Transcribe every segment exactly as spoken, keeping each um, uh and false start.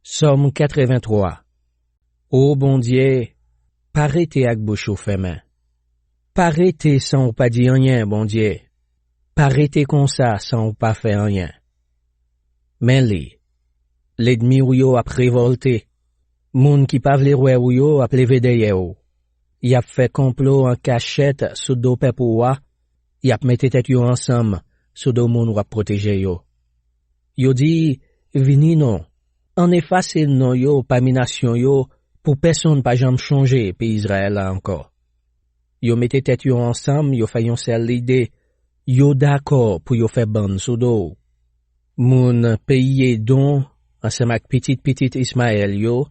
Sòm katrevenntwa. O Bondye, pa rete ak bouch ou fèmen. Pa rete san w pa di anyen, Bondye. Pa rete konsa san w pa fè anyen. Men li, lènmi w yo ap revòlte. Moun ki pa vle wè w yo ap leve dèyè w. Y ap fè konplo an kachèt sou do pèp ou a. Y ap mete tèt yo ansanm sou do moun w ap pwoteje yo. Yo di, "Vini non, ann efase non yo pami nasyon yo, pou pèsonn pa janm chonje peyi Izrayèl la ankò." Yo mete tèt yo ansanm, yo fè yon sèl lide. Yo dakò pou yo fè bann sou do w. Moun peyi Edon, ansanm ak pitit pitit Ismayèl yo,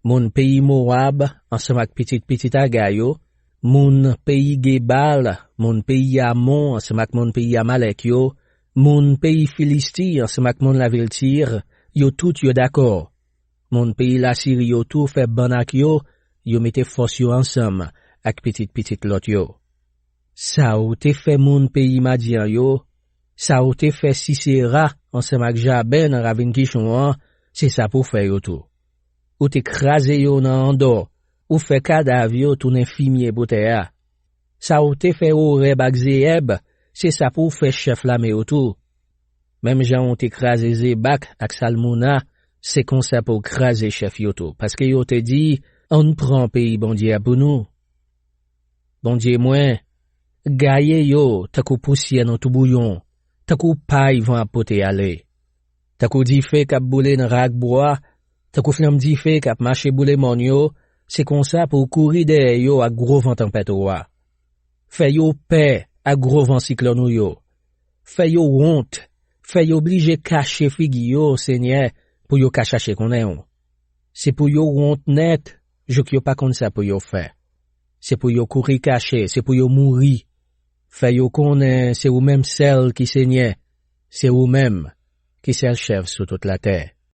moun peyi Mowab, ansanm ak pitit pitit Aga yo, moun peyi Gebal, moun peyi Amon, ansanm ak moun peyi Amalèk yo, moun peyi Filisti, ansanm ak moun lavil Tir, yo tout yo dakò. Moun peyi Lasiri yo tou fè bann ak yo, yo mete fòs yo ansanm ak pitit pitit Lòt yo. Sa ou te fè moun peyi Madyan yo, sa ou te fè Sisera ansanm ak Jaben nan ravin Kichon an, se sa pou w fè yo tou. Ou te kraze yo nan Andò, ou fè kadav yo tounen fimye pou tè a. Sa ou te fè Orèb ak Zeyèb, se sa pou w fè chèf lame yo tou. Menm jan ou te kraze Zebak ak Salmouna, se konsa pou w kraze chèf yo tou, paske yo te di, "Ann pran peyi Bondye a pou nou." Bondye mwen, gaye yo tankou pousyè nan toubouyon, tankou pay van ap pote ale. Tankou dife k ap boule nan rak bwa, tankou flanm dife k ap mache boule mòn yo, se konsa pou w kouri dèyè yo ak gwo van tanpèt ou a. Fè yo pè ak gwo van siklòn ou yo. Fè yo wont, fè yo blije kache figi yo, Senyè, pou yo ka chache konnen w. Se pou yo wont nèt, jouk yo pa konn sa pou yo fè. Se pou yo kouri kache, se pou yo mouri. Fè yo konnen se ou menm sèl ki Senyè, se ou menm ki sèl chèf sou tout latè.